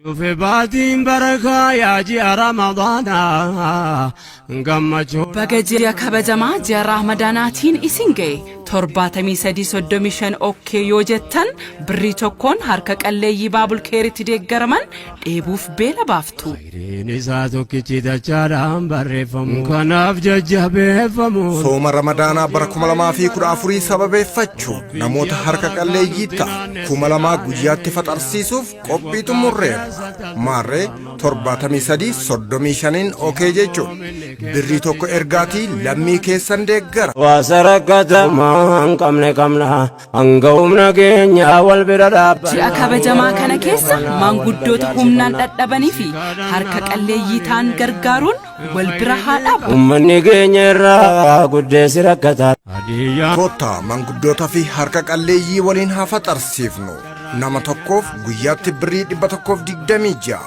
Dhufe baatiin barakaa yaa ji'a Ramadaanaa gammachuu. Baga ji'a kabajamaa ji'a Raamadaanaatiin isin ga'e. 73 35 okay yoo jettan, birrii tokkoon harka qalleeyyii Baabul Keeritti deeggaraman dheebuuf beela baaftu. Hiriin isaa tokkichi dachaadhaan barreeffamu kanaaf jajjabeeffamu. Sooma Ramadaanaa bara 2014 sababeeffachuun namoota harka qalleeyyii ta'an 2000 guyyaatti faxarsiisuuf qophii xumurreerra. Maarree, 73 35n okay jechuun birrii tokko ergaatii lammii keessan deeggara. Waasa rakkatamaa hin qabne qabna, hanga humna keenya wal bira dhaabbanna. Ji'a kabajamaa kana keessa maanguddoota humnaan dhadhabanii fi harka qalleeyyii ta'an gargaaruun wal bira haa dhaabbannu. Uummanni keenya irraa guddeessi rakkataa. Kottaa manguddoota fi harka qalleeyyii waliin haa faxarsiifnu. Nama tokkoof guyyaatti birrii 126.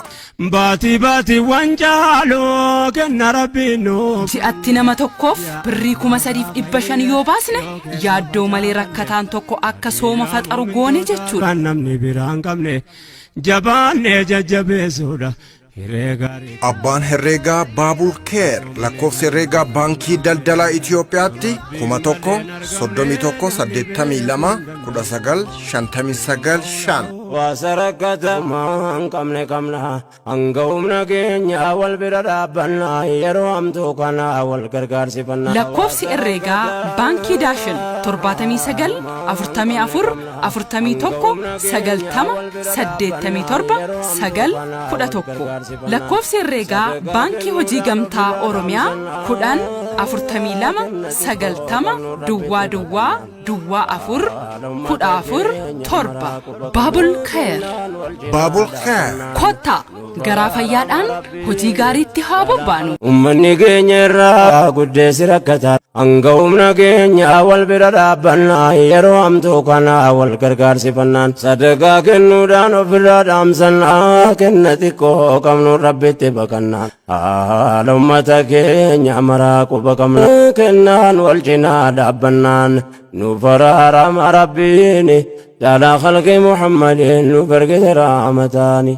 Baatii baatiiwwan caaluu kenna Rabbiin nuuf. Ji'atti nama tokkoof birrii 3500 yoo baasne, yaaddoo malee rakkataan tokko akka sooma faxaru goone jechuudha. Kan namni biraa hin qabne jabaannee jajjabeessuudha. Hiree gaarii. Abbaan herreegaa Baabul Keer lakkoofsa herreegaa Baankii Daldalaa Itiyoophiyaatti 1 31 82 19 59 5. Waasa rakkatamaa hin qabne qabna, hanga humna keenya wal bira dhaabbanna, yeroo hamtuu kana wal gargaarsifanna. Lakkoofsi herreegaa Baankii Daashin 79 44 41 90 87 9 11. Lakkoofsi herreegaa Baankii Hojii Gamtaa Oromiyaa 10 42 90 duwwaa duwwaa duwwaa 4 14 7. Baabul Keer. Baabul Keer. Kottaa garaa fayyaadhaan hojii gaariitti haa bobbaanu. Uummanni keenya irraa guddeessi rakkataa, hanga humna keenya wal bira dhaabbanna, yeroo hamtuu kana wal gargaarsifannaan sadaqaa kennuudhaan ofirraa dhaamsannaa, kenna xiqqoo qabnu Rabbitti baqannaan haala ummata keenya maraa quba qabna, kennaan wal cinaa dhaabbannaan nu faraarama Rabbiin caalaa khalqii Muhammadiin nu gargaara rahmataani.